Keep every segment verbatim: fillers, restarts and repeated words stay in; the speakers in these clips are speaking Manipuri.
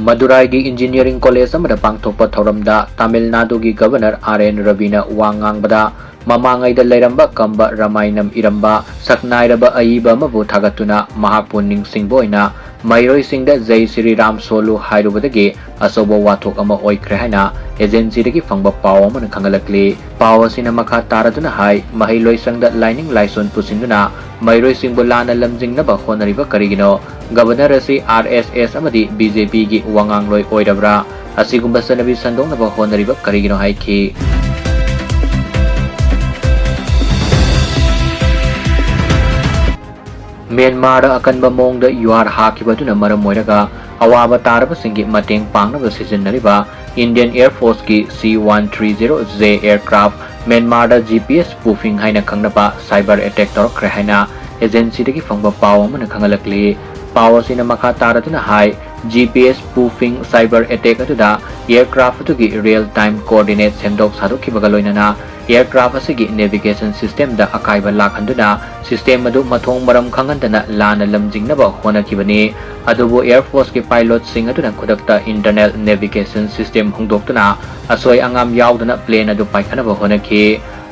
ꯃꯗꯨꯔꯥꯏꯒꯤ ꯏꯟꯖꯤꯅꯤꯌꯔꯤꯡ ꯀꯣꯂꯦꯖ ꯑꯃꯗ ꯄꯥꯡꯊꯣꯛꯄ ꯊꯧꯔꯝꯗ ꯇꯥꯃꯤꯜ ꯅꯥꯗꯨꯒꯤ ꯒꯚꯔꯅꯔ ꯑꯥꯔ ꯑꯦꯟ ꯔꯕꯤꯅ ꯋꯥ ꯉꯥꯡꯕꯗ, ꯃꯃꯥꯡꯉꯩꯗ ꯂꯩꯔꯝꯕ ꯀꯝꯕ ꯔꯥꯃꯥꯌꯅꯝ ꯏꯔꯝꯕ ꯁꯛꯅꯥꯏꯔꯕ ꯑꯏꯕ ꯑꯃꯕꯨ ꯊꯥꯒꯠꯇꯨꯅ ꯃꯍꯥꯛꯄꯨ ꯅꯤꯡꯁꯤꯡꯕ ꯑꯣꯏꯅ ꯃꯍꯩꯔꯣꯏꯁꯤꯡꯗ "ꯖꯩ ꯁ꯭ꯔꯤ ꯔꯥꯝ" ꯁꯣꯜꯂꯨ ꯍꯥꯏꯔꯨꯕꯗꯒꯤ ꯑꯆꯧꯕ ꯋꯥꯊꯣꯛ ꯑꯃ ꯑꯣꯏꯈ꯭ꯔꯦ ꯍꯥꯏꯅ ꯑꯦꯖꯦꯟꯁꯤꯗꯒꯤ ꯐꯪꯕ ꯄꯥꯎ ꯑꯃꯅ ꯈꯪꯍꯜꯂꯛꯂꯤ꯫ ꯄꯥꯎ ꯑꯁꯤꯅ ꯃꯈꯥ ꯇꯥꯔꯗꯨꯅ ꯍꯥꯏ, ꯃꯍꯩꯂꯣꯏꯁꯪꯗ ꯂꯥꯏꯅꯤꯡ ꯂꯥꯏꯁꯣꯟ ꯄꯨꯁꯤꯟꯗꯨꯅ ꯃꯍꯩꯔꯣꯏꯁꯤꯡꯕꯨ ꯂꯥꯟꯅ ꯂꯝꯖꯤꯡꯅꯕ ꯍꯣꯠꯅꯔꯤꯕ ꯀꯔꯤꯒꯤꯅꯣ? ꯒꯚꯔꯅꯔ ꯑꯁꯤ ꯑꯥꯔ ꯑꯦꯁ ꯑꯦꯁ ꯑꯃꯗꯤ ꯕꯤ ꯖꯦ ꯄꯤꯒꯤ ꯋꯥꯉꯥꯡꯂꯣꯏ ꯑꯣꯏꯔꯕ꯭ꯔꯥ? ꯑꯁꯤꯒꯨꯝꯕ ꯆꯠꯅꯕꯤ ꯁꯟꯗꯣꯛꯅꯕ ꯍꯣꯠꯅꯔꯤꯕ ꯀꯔꯤꯒꯤꯅꯣ ꯍꯥꯏꯈꯤ꯫ ꯃ꯭ꯌꯥꯟꯃꯥꯔꯗ ꯑꯀꯟꯕ ꯃꯑꯣꯡꯗ ꯌꯨꯍꯥꯔ ꯍꯥꯈꯤꯕ ꯑꯗꯨꯅ ꯃꯔꯝ ꯑꯣꯏꯔꯒ ꯑꯋꯥꯕ ꯇꯥꯔꯕꯁꯤꯡꯒꯤ ꯃꯇꯦꯡ ꯄꯥꯡꯅꯕ ꯁꯤꯖꯤꯟꯅꯔꯤꯕ Indian Air Forceꯀꯤ C one three zero J aircraft ꯃ꯭ꯌꯥꯟꯃꯥꯔꯗ G P S spoofing ꯍꯥꯏꯅ ꯈꯪꯅꯕ cyber attack ꯇꯧꯔꯛꯈ꯭ꯔꯦ ꯍꯥꯏꯅ ꯑꯦꯖꯦꯟꯁꯤꯗꯒꯤ ꯐꯪꯕ ꯄꯥꯎ ꯑꯃꯅ ꯈꯪꯍꯜꯂꯛꯂꯤ꯫ ꯄꯥꯎ ꯑꯁꯤꯅ ꯃꯈꯥ ꯇꯥꯔꯗꯨꯅ ꯍꯥꯏ, G P S spoofing cyber attack ꯑꯗꯨꯗ aircraft ꯑꯗꯨꯒꯤ real time coordinate ꯁꯦꯝꯗꯣꯛ ꯁꯥꯗꯣꯛꯈꯤꯕꯒ ꯂꯣꯏꯅꯅ aircraft ꯑꯁꯤꯒꯤ navigation systemꯗ ꯑꯀꯥꯏꯕ ꯂꯥꯛꯍꯟꯗꯨꯅ system ꯑꯗꯨ ꯃꯊꯣꯡ ꯃꯔꯝ ꯈꯪꯍꯟꯗꯅ ꯂꯥꯟꯅ ꯂꯝꯖꯤꯡꯅꯕ ꯍꯣꯠꯅꯈꯤꯕꯅꯤ꯫ ꯑꯗꯨꯕꯨ Air Forceꯀꯤ pilotꯁꯤꯡ ꯑꯗꯨꯅ ꯈꯨꯗꯛꯇ internal navigation system ꯍꯣꯡꯗꯣꯛꯇꯨꯅ ꯑꯁꯣꯏ ꯑꯉꯥꯝ ꯌꯥꯎꯗꯅ plane ꯑꯗꯨ ꯄꯥꯏꯈꯠꯅꯕ ꯍꯣꯠꯅꯈꯤ꯫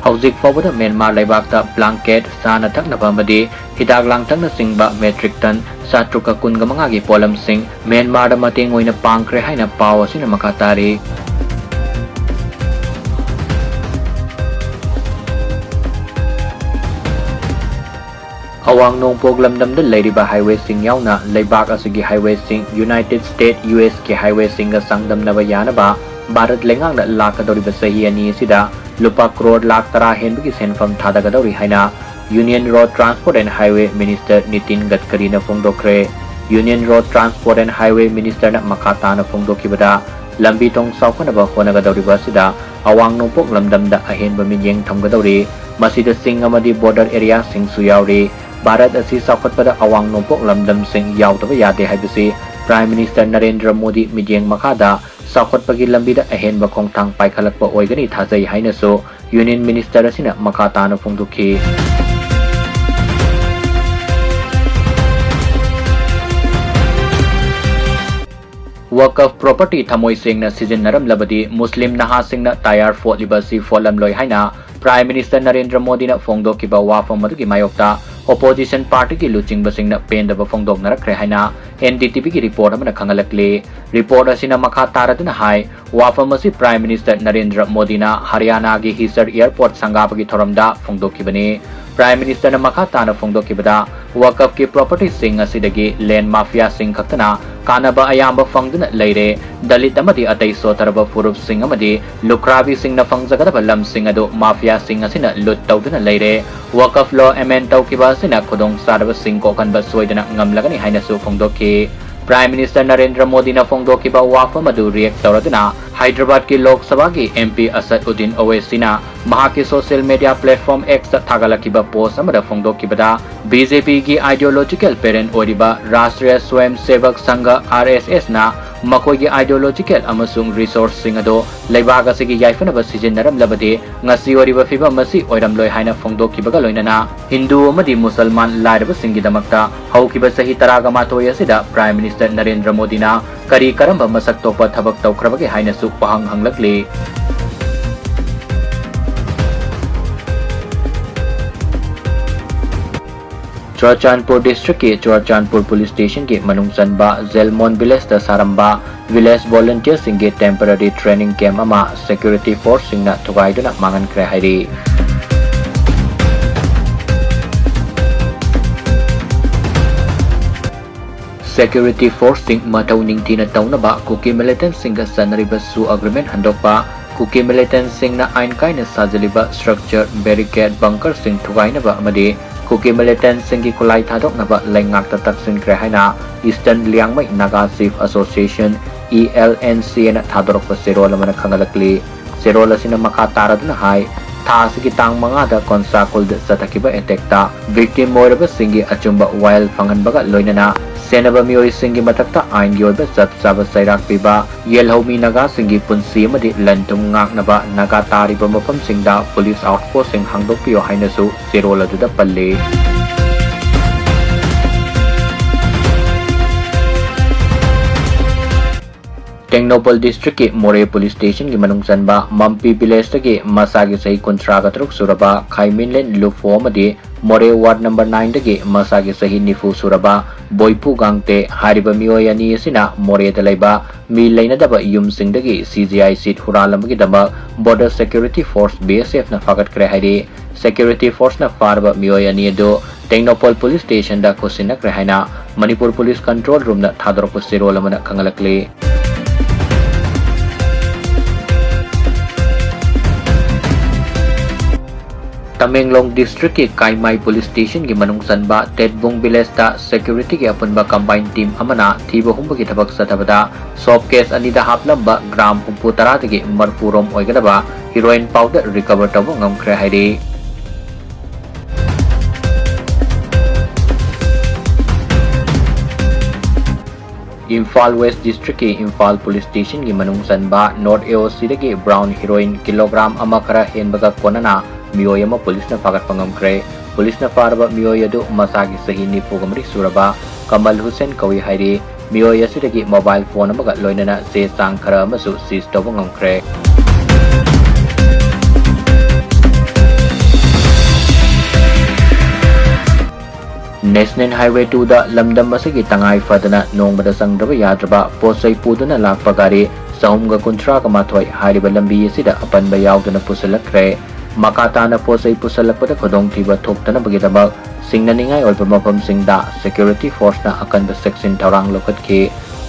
ꯍꯧꯖꯤꯛ ꯐꯥꯎꯕꯗ ꯃ꯭ꯌꯥꯟꯃꯥꯔ ꯂꯩꯕꯥꯛꯇ blanket, ꯆꯥꯅ ꯊꯛꯅꯕ ꯑꯃꯗꯤ ꯍꯤꯗꯥꯛ ꯂꯥꯡꯊꯛꯅꯆꯤꯡꯕ metric ton ꯆꯥꯇ꯭ꯔꯨꯛꯀ ꯀꯨꯟꯒ ꯃꯉꯥꯒꯤ ꯄꯣꯠꯂꯝꯁꯤꯡ ꯃ꯭ꯌꯥꯟꯃꯥꯔꯗ ꯃꯇꯦꯡ ꯑꯣꯏꯅ ꯄꯥꯡꯈ꯭ꯔꯦ ꯍꯥꯏꯅ ꯄꯥꯎ ꯑꯁꯤꯅ ꯃꯈꯥ ꯇꯥꯔꯤ꯫ ꯑꯋꯥꯡ ꯅꯣꯡꯄꯣꯛ ꯂꯝꯗꯝꯗ ꯂꯩꯔꯤꯕ highwayꯁꯤꯡ ꯌꯥꯎꯅ ꯂꯩꯕꯥꯛ ꯑꯁꯤꯒꯤ highwayꯁꯤꯡ United State U Sꯀꯤ highwayꯁꯤꯡꯒ ꯆꯥꯡꯗꯝꯅꯕ ꯌꯥꯅꯕ ꯚꯥꯔꯠ ꯂꯩꯉꯥꯛꯅ ꯂꯥꯛꯀꯗꯧꯔꯤꯕ ꯆꯍꯤ ꯑꯅꯤ ꯑꯁꯤꯗ ꯂꯨꯄꯥ ꯀ꯭ꯔꯣꯔ ꯂꯥꯈ ꯇꯔꯥ ꯍꯦꯟꯕꯒꯤ ꯁꯦꯟꯐꯝ ꯊꯥꯗꯒꯗꯧꯔꯤ ꯍꯥꯏꯅ Union Road Transport and Highway Minister Nitin ꯒꯗꯀꯔꯤꯅ ꯐꯣꯡꯗꯣꯛꯈ꯭ꯔꯦ꯫ Union Road Transport and Highway Ministerꯅ ꯃꯈꯥ ꯇꯥꯅ ꯐꯣꯡꯗꯣꯛꯈꯤꯕꯗ, ꯂꯝꯕꯤ ꯊꯣꯡ ꯆꯥꯎꯈꯠꯅꯕ ꯍꯣꯠꯅꯒꯗꯧꯔꯤꯕ ꯑꯁꯤꯗ ꯑꯋꯥꯡ ꯅꯣꯡꯄꯣꯛ ꯂꯝꯗꯝꯗ ꯑꯍꯦꯟꯕ ꯃꯤꯠꯌꯦꯡ ꯊꯝꯒꯗꯧꯔꯤ꯫ ꯃꯁꯤꯗ ꯆꯤꯡ ꯑꯃꯗꯤ border areaꯁꯤꯡꯁꯨ ꯌꯥꯎꯔꯤ꯫ ꯚꯥꯔꯠ ꯑꯁꯤ ꯆꯥꯎꯈꯠꯄꯗ ꯑꯋꯥꯡ ꯅꯣꯡꯄꯣꯛ ꯂꯝꯗꯝꯁꯤꯡ ꯌꯥꯎꯗꯕ ꯌꯥꯗꯦ ꯍꯥꯏꯕꯁꯤ Prime Minister ꯅꯔꯦꯟꯗ꯭ꯔ ꯃꯣꯗꯤ ꯃꯤꯠꯌꯦꯡ ꯃꯈꯥꯗ ꯆꯥꯎꯈꯠꯄꯒꯤ ꯂꯝꯕꯤꯗ ꯑꯍꯦꯟꯕ ꯈꯣꯡꯊꯥꯡ ꯄꯥꯏꯈꯠꯂꯛꯄ ꯑꯣꯏꯒꯅꯤ ꯊꯥꯖꯩ ꯍꯥꯏꯅꯁꯨ Union Minister ꯑꯁꯤꯅ ꯃꯈꯥ ꯇꯥꯅ ꯐꯣꯡꯗꯣꯛꯈꯤ꯫ ꯋꯀꯐ property ꯊꯃꯣꯏ ꯁꯦꯡꯅ ꯁꯤꯖꯤꯟꯅꯔꯝꯂꯕꯗꯤ ꯃꯨꯁꯂꯤꯝ ꯅꯍꯥꯁꯤꯡꯅ ꯇꯥꯌꯥꯔ ꯐꯣꯠꯂꯤꯕ ꯑꯁꯤ ꯐꯣꯠꯂꯝꯂꯣꯏ ꯍꯥꯏꯅ Prime Minister ꯅꯔꯦꯟꯗ꯭ꯔ ꯃꯣꯗꯤꯅ ꯐꯣꯡꯗꯣꯛꯈꯤꯕ ꯋꯥꯐꯝ ꯑꯗꯨꯒꯤ ꯃꯥꯌꯣꯛꯇ opposition partyꯒꯤ ꯂꯨꯆꯤꯡꯕꯁꯤꯡꯅ ꯄꯦꯟꯗꯕ ꯐꯣꯡꯗꯣꯛꯅꯔꯛꯈ꯭ꯔꯦ ꯍꯥꯏꯅ NDTVꯒꯤ report ꯑꯃꯅ ꯈꯪꯍꯜꯂꯛꯂꯤ꯫ Report ꯑꯁꯤꯅ ꯃꯈꯥ ꯇꯥꯔꯗꯨꯅ ꯍꯥꯏ, ꯋꯥꯐꯝ ꯑꯁꯤ Prime Minister ꯅꯔꯦꯟꯗ꯭ꯔ ꯃꯣꯗꯤꯅ ꯍꯔꯤꯌꯥꯅꯥꯒꯤ ꯍꯤꯁꯔ airport ꯁꯪꯒꯥꯕꯒꯤ ꯊꯧꯔꯝꯗ ꯐꯣꯡꯗꯣꯛꯈꯤꯕꯅꯤ꯫ Prime Ministerꯅ ꯃꯈꯥ ꯇꯥꯅ ꯐꯣꯡꯗꯣꯛꯈꯤꯕꯗ, ꯋꯀꯐꯀꯤ propertyꯁꯤꯡ ꯑꯁꯤꯗꯒꯤ land mafiaꯁꯤꯡ ꯈꯛꯇꯅ ꯀꯥꯟꯅꯕ ꯑꯌꯥꯝꯕ ꯐꯪꯗꯨꯅ ꯂꯩꯔꯦ꯫ ꯗꯂꯤꯠ ꯑꯃꯗꯤ ꯑꯇꯩ ꯁꯣꯠꯊꯔꯕ ꯐꯨꯔꯨꯞꯁꯤꯡ ꯑꯃꯗꯤ ꯂꯨꯈ꯭ꯔꯥꯕꯤꯁꯤꯡꯅ ꯐꯪꯖꯒꯗꯕ ꯂꯝꯁꯤꯡ ꯑꯗꯨ mafiaꯁꯤꯡ ꯑꯁꯤꯅ ꯂꯨꯠ ꯇꯧꯗꯨꯅ ꯂꯩꯔꯦ꯫ ꯋꯀꯐ law amend ꯇꯧꯈꯤꯕ ꯑꯁꯤꯅ ꯈꯨꯗꯣꯡꯆꯥꯗꯕꯁꯤꯡ ꯀꯣꯛꯍꯟꯕ ꯁꯣꯏꯗꯅ ꯉꯝꯂꯒꯅꯤ ꯍꯥꯏꯅꯁꯨ ꯐꯣꯡꯗꯣꯛꯈꯤ꯫ Prime Minister ꯅꯔꯦꯟꯗ꯭ꯔ ꯃꯣꯗꯤꯅ ꯐꯣꯡꯗꯣꯛꯈꯤꯕ ꯋꯥꯐꯝ ꯑꯗꯨ react ꯇꯧꯔꯗꯨꯅ ꯍꯥꯏꯗ꯭ꯔꯕꯥꯗꯀꯤ ꯂꯣꯛ ꯁꯚꯥꯒꯤ MP ꯑꯁꯗ ꯎꯗꯤꯟ ꯑꯣꯋꯩꯁꯤꯅ ꯃꯍꯥꯛꯀꯤ social media platform Xꯇ ꯊꯥꯒꯠꯂꯛꯈꯤꯕ post ꯑꯃꯗ ꯐꯣꯡꯗꯣꯛꯈꯤꯕꯗ, BJPꯒꯤ ideological parent ꯑꯣꯏꯔꯤꯕ ꯔꯥꯁꯇ꯭ꯔꯤꯌ ꯁ꯭ꯋꯌꯝ ꯁꯦꯚꯛ ꯁꯪꯘ, RSSꯅ ꯃꯈꯣꯏꯒꯤ ideological ꯑꯃꯁꯨꯡ resourceꯁꯤꯡ ꯑꯗꯨ ꯂꯩꯕꯥꯛ ꯑꯁꯤꯒꯤ ꯌꯥꯏꯐꯅꯕ ꯁꯤꯖꯤꯟꯅꯔꯝꯂꯕꯗꯤ ꯉꯁꯤ ꯑꯣꯏꯔꯤꯕ ꯐꯤꯚꯝ ꯑꯁꯤ ꯑꯣꯏꯔꯝꯂꯣꯏ ꯍꯥꯏꯅ ꯐꯣꯡꯗꯣꯛꯈꯤꯕꯒ ꯂꯣꯏꯅꯅ ꯍꯤꯟꯗꯨ ꯑꯃꯗꯤ ꯃꯨꯁꯜꯃꯥꯟ ꯂꯥꯏꯔꯕꯁꯤꯡꯒꯤꯗꯃꯛꯇ ꯍꯧꯈꯤꯕ ꯆꯍꯤ ꯇꯔꯥꯒ ꯃꯥꯊꯣꯏ ꯑꯁꯤꯗ Prime Minister ꯅꯔꯦꯟꯗ꯭ꯔ ꯃꯣꯗꯤꯅ ꯀꯔꯤ ꯀꯔꯝꯕ ꯃꯁꯛ ꯊꯣꯛꯄ ꯊꯕꯛ ꯇꯧꯈ꯭ꯔꯕꯒꯦ ꯍꯥꯏꯅꯁꯨ ꯋꯥꯍꯪ ꯍꯪꯂꯛꯂꯤ꯫ ꯆꯨꯔꯆꯥꯟꯄꯨꯔ districtꯀꯤ ꯆꯨꯔꯆꯥꯟꯄꯨꯔ police stationꯒꯤ ꯃꯅꯨꯡ ꯆꯟꯕ ꯖꯦꯜꯃꯣꯟ villageꯇ ꯁꯥꯔꯝꯕ village volunteerꯁꯤꯡꯒꯤ temporary training camp ꯑꯃ security forceꯁꯤꯡꯅ ꯊꯨꯒꯥꯏꯗꯨꯅ ꯃꯥꯡꯍꯟꯈ꯭ꯔꯦ ꯍꯥꯏꯔꯤ꯫ Security forceꯁꯤꯡ ꯃꯊꯧ ꯅꯤꯡꯊꯤꯅ ꯇꯧꯅꯕ ꯀꯨꯀꯤ militantꯁꯤꯡꯒ ꯆꯠꯅꯔꯤꯕ SoO agreement ꯍꯟꯗꯣꯛꯄ, ꯀꯨꯀꯤ militantꯁꯤꯡꯅ ꯑꯥꯏꯟ ꯀꯥꯏꯅ ꯁꯥꯖꯤꯜꯂꯤꯕ structure, barricade, bunkerꯁꯤꯡ ꯊꯨꯒꯥꯏꯅꯕ ꯑꯃꯗꯤ ꯀꯨꯀꯤ militantꯁꯤꯡꯒꯤ ꯈꯨꯠꯂꯥꯏ ꯊꯥꯗꯣꯛꯅꯕ ꯂꯩꯉꯥꯛꯇ ꯇꯛꯁꯤꯟꯈ꯭ꯔꯦ ꯍꯥꯏꯅ Eastern Liangmai Naga Chief Association, ELNCAꯅ ꯊꯥꯗꯣꯔꯛꯄ ꯆꯦꯔꯣꯜ ꯑꯃꯅ ꯈꯪꯍꯜꯂꯛꯂꯤ꯫ ꯆꯦꯔꯣꯜ ꯑꯁꯤꯅ ꯃꯈꯥ ꯇꯥꯔꯗꯨꯅ ꯍꯥꯏ, ꯊꯥ ꯑꯁꯤꯒꯤ ꯇꯥꯡ ꯃꯉꯥꯗ ꯀꯣꯟꯁꯥꯀꯨꯜꯗ ꯆꯠꯊꯈꯤꯕ attackꯇ victim ꯑꯣꯏꯔꯕꯁꯤꯡꯒꯤ ꯑꯆꯨꯝꯕ ꯋꯥꯌꯦꯜ ꯐꯪꯍꯟꯕꯒ ꯂꯣꯏꯅꯅ ꯁꯦꯟꯅꯕ ꯃꯤꯑꯣꯏꯁꯤꯡꯒꯤ ꯃꯊꯛꯇ ꯑꯥꯏꯟꯒꯤ ꯑꯣꯏꯕ ꯆꯞ ꯆꯥꯕ ꯆꯩꯔꯥꯛ ꯄꯤꯕ, ꯌꯦꯜꯍꯧꯃꯤ ꯅꯥꯒꯥꯁꯤꯡꯒꯤ ꯄꯨꯟꯁꯤ ꯑꯃꯗꯤ ꯂꯟ ꯊꯨꯝ ꯉꯥꯛꯅꯕ ꯅꯥꯒꯥ ꯇꯥꯔꯤꯕ ꯃꯐꯝꯁꯤꯡꯗ police outpostꯁꯤꯡ ꯍꯥꯡꯗꯣꯛꯄꯤꯌꯨ ꯍꯥꯏꯅꯁꯨ ꯆꯦꯔꯣꯜ ꯑꯗꯨꯗ ꯄꯜꯂꯤ꯫ ꯇꯦꯡꯅꯧꯄꯜ ꯗꯤꯁꯇ꯭ꯔꯤꯛꯀꯤ ꯃꯣꯔꯦ ꯄꯨꯂꯤꯁ ꯁ꯭ꯇꯦꯁꯟꯒꯤ ꯃꯅꯨꯡ ꯆꯟꯕ ꯃꯝꯄꯤ ꯚꯤꯂꯦꯖꯇꯒꯤ ꯃꯁꯥꯒꯤ ꯆꯍꯤ ꯀꯨꯟꯊ꯭ꯔꯥꯒ ꯇꯔꯨꯛ ꯁꯨꯔꯕ ꯈꯥꯏꯃꯤꯟꯂꯦꯟ ꯂꯨꯐꯣ ꯑꯃꯗꯤ ꯃꯣꯔꯦ ꯋꯥꯔꯗ ꯅꯝꯕꯔ ꯅꯥꯏꯟꯗꯒꯤ ꯃꯁꯥꯒꯤ ꯆꯍꯤ ꯅꯤꯐꯨ ꯁꯨꯔꯕ ꯕꯣꯏꯄꯨ ꯒꯥꯡꯇꯦ ꯍꯥꯏꯔꯤꯕ ꯃꯤꯑꯣꯏ ꯑꯅꯤ ꯑꯁꯤꯅ ꯃꯣꯔꯦꯗ ꯂꯩꯕ ꯃꯤ ꯂꯩꯅꯗꯕ ꯌꯨꯝꯁꯤꯡꯗꯒꯤ ꯁꯤ ꯖꯤ ꯑꯥꯏ ꯁꯤꯠ ꯍꯨꯔꯥꯜꯂꯝꯕꯒꯤꯗꯃꯛ Border Security Force, B S F ꯅ ꯐꯥꯒꯠꯈ꯭ꯔꯦ ꯍꯥꯏꯔꯤ꯫ Security Force ꯅ ꯐꯥꯔꯕ ꯃꯤꯑꯣꯏ ꯑꯅꯤ ꯑꯗꯨ ꯇꯦꯡꯅꯧꯄꯜ ꯄꯨꯂꯤꯁ ꯁ꯭ꯇꯦꯁꯟꯗ ꯈꯨꯠꯁꯤꯟꯅꯈ꯭ꯔꯦ ꯍꯥꯏꯅ ꯃꯅꯤꯄꯨꯔ ꯄꯨꯂꯤꯁ ꯀꯟꯇ꯭ꯔꯣꯜ ꯔꯨꯝꯅ ꯊꯥꯗꯣꯔꯛꯄ ꯆꯦꯔꯣꯜ ꯑꯃꯅ ꯈꯪꯍꯜꯂꯛꯂꯤ꯫ ꯇꯃꯦꯡꯂꯣꯡ ꯗꯤꯁꯇ꯭ꯔꯤꯛꯀꯤ ꯀꯥꯏꯃꯥꯏ ꯄꯨꯂꯤꯁ ꯁ꯭ꯇꯦꯁꯟꯒꯤ ꯃꯅꯨꯡ ꯆꯟꯕ ꯇꯦꯠꯕꯨꯡ ꯚꯤꯂꯦꯖꯇ ꯁꯦꯀ꯭ꯌꯨꯔꯤꯇꯤꯒꯤ ꯑꯄꯨꯟꯕ ꯀꯝꯕꯥꯏꯟ ꯇꯤꯝ ꯑꯃꯅ ꯊꯤꯕ ꯍꯨꯝꯕꯒꯤ ꯊꯕꯛ ꯆꯠꯊꯕꯗ ꯁꯣꯞ ꯀꯦꯁ ꯑꯅꯤꯗ ꯍꯥꯞꯂꯝꯕ ꯒ꯭ꯔꯥꯝ ꯍꯨꯝꯐꯨ ꯇꯔꯥꯗꯒꯤ ꯃꯔꯐꯨ ꯔꯣꯝ ꯑꯣꯏꯒꯗꯕ ꯍꯤꯔꯣꯏꯟ ꯄꯥꯎꯗꯔ ꯔꯤꯀꯚꯔ ꯇꯧꯕ ꯉꯝꯈ꯭ꯔꯦ ꯍꯥꯏꯔꯤ꯫ ꯏꯝꯐꯥꯜ ꯋꯦꯁ ꯗꯤꯁꯇ꯭ꯔꯤꯛꯀꯤ ꯏꯝꯐꯥꯜ ꯄꯨꯂꯤꯁ ꯁ꯭ꯇꯦꯁꯟꯒꯤ ꯃꯅꯨꯡ ꯆꯟꯕ ꯅꯣꯔꯠ ꯑꯦ ꯑꯣ ꯁꯤꯗꯒꯤ ꯕ꯭ꯔꯥꯎꯟ ꯍꯤꯔꯣꯏꯟ ꯀꯤꯂꯣꯒ꯭ꯔꯥꯝ ꯑꯃ ꯈꯔ ꯍꯦꯟꯕꯒ ꯀꯣꯟꯅꯅ ꯃꯤꯑꯣꯏ ꯑꯃ ꯄꯨꯂꯤꯁꯅ ꯐꯥꯒꯠꯄ ꯉꯝꯈ꯭ꯔꯦ꯫ ꯄꯨꯂꯤꯁꯅ ꯐꯥꯔꯕ ꯃꯤꯑꯣꯏ ꯑꯗꯨ ꯃꯁꯥꯒꯤ ꯆꯍꯤ ꯅꯤꯐꯨꯒ ꯃꯔꯤ ꯁꯨꯔꯕ ꯀꯃꯜ ꯍꯨꯁꯦꯟ ꯀꯧꯏ ꯍꯥꯏꯔꯤ꯫ ꯃꯤꯑꯣꯏ ꯑꯁꯤꯗꯒꯤ ꯃꯣꯕꯥꯏꯜ ꯐꯣꯟ ꯑꯃꯒ ꯂꯣꯏꯅꯅ ꯆꯦ ꯆꯥꯡ ꯈꯔ ꯑꯃꯁꯨ ꯁꯤꯖ ꯇꯧꯕ ꯉꯝꯈ꯭ꯔꯦ꯫ ꯅꯦꯁꯅꯦꯜ ꯍꯥꯏꯋꯦ ꯇꯨꯗ ꯂꯝꯗꯝ ꯑꯁꯤꯒꯤ ꯇꯉꯥꯏ ꯐꯗꯅ ꯅꯣꯡꯃꯗ ꯆꯪꯗ꯭ꯔꯕ ꯌꯥꯗ꯭ꯔꯕ ꯄꯣꯠ ꯆꯩ ꯄꯨꯗꯨꯅ ꯂꯥꯛꯄ ꯒꯥꯔꯤ ꯆꯍꯨꯝꯒ ꯀꯨꯟꯊ꯭ꯔꯥꯒ ꯃꯥꯊꯣꯏ ꯍꯥꯏꯔꯤꯕ ꯂꯝꯕꯤ ꯑꯁꯤꯗ ꯑꯄꯟꯕ ꯌꯥꯎꯗꯅ ꯄꯨꯁꯤꯜꯂꯛꯈ꯭ꯔꯦ꯫ ꯃꯈꯥ ꯇꯥꯅ ꯄꯣꯠ ꯆꯩ ꯄꯨꯁꯤꯜꯂꯛꯄꯗ ꯈꯨꯗꯣꯡꯊꯤꯕ ꯊꯣꯛꯇꯅꯕꯒꯤꯗꯃꯛ ꯁꯤꯡꯅꯅꯤꯡꯉꯥꯏ ꯑꯣꯏꯕ ꯃꯐꯝꯁꯤꯡꯗ ꯁꯦꯀ꯭ꯌꯨꯔꯤꯇꯤ ꯐꯣꯔꯁꯅ ꯑꯀꯟꯕ ꯆꯦꯛꯁꯤꯟ ꯊꯧꯔꯥꯡ ꯂꯧꯈꯠꯈꯤ꯫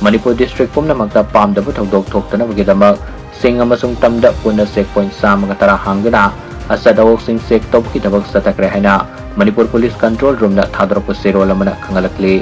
ꯃꯅꯤꯄꯨꯔ ꯗꯤꯁꯇ꯭ꯔꯤꯛ ꯄꯨꯝꯅꯃꯛꯇ ꯄꯥꯝꯗꯕ ꯊꯧꯗꯣꯛ ꯊꯣꯛꯇꯅꯕꯒꯤꯗꯃꯛ ꯆꯤꯡ ꯑꯃꯁꯨꯡ ꯇꯝꯗ ꯄꯨꯟꯅ ꯆꯦꯛ ꯄꯣꯏꯟꯠ ꯆꯥꯝꯃꯒ ꯇꯔꯥ ꯍꯥꯡꯗꯨꯅ ꯑꯆꯠ ꯑꯋꯣꯛꯁꯤꯡ ꯆꯦꯛ ꯇꯧꯕꯒꯤ ꯊꯕꯛ ꯆꯠꯊꯈ꯭ꯔꯦ ꯍꯥꯏꯅ ꯃꯅꯤꯄꯨꯔ ꯄꯨꯂꯤꯁ ꯀꯟꯇ꯭ꯔꯣꯜ ꯔꯨꯝꯅ ꯊꯥꯗꯣꯔꯛꯄ ꯆꯦꯔꯣꯜ ꯑꯃꯅ ꯈꯪꯍꯜꯂꯛꯂꯤ꯫